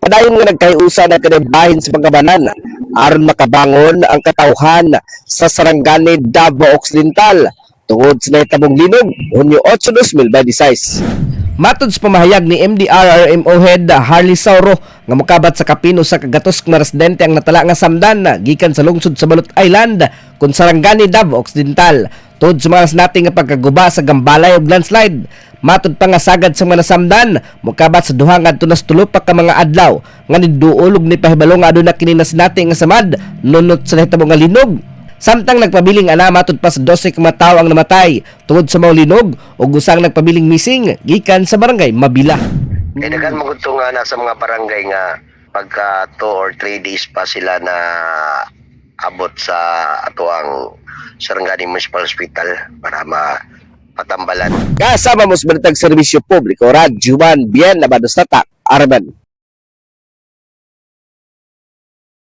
Padayon nga nagkahiusa na kini bahin sa pangkabanan aron makabangon ang katawhan sa Sarangani, Davao Occidental tungod sa nahitabong linog Hunyo 8, 2026. Matod sa pamahayag ni MDRRMO Head Harley Sauro nga mokabat sa kapin 100 ka residente ang natala nga samdan gikan sa lungsod sa Balut Island kun Sarangani, Davao Occidental, tungod sa mga nating nga pagkaguba sa gambalay ug landslide. Matod pa nga sagad sa mga nasamdan mokabat sa 2 ngadto nas 3 pa ka mga adlaw nga niduol ug nipahibalo nga aduna kini nasinati nga samad nunot sa nahitabo nga linog. Samtang nagpabiling ana matud pa sa 12 ka mga tawo ang namatay tungod sa maong linog ug usang nagpabiling missing gikan sa barangay Mabila. Kay daghan mo gud nga nasa mga barangay nga pagka 2 or 3 days pa sila na abot sa atoang Sarangani Municipal Hospital para mapatambalan. Kasama mo sa Balitang Serbisyo Publiko, Radyo Man, Bien, Abados Tatak, Arman.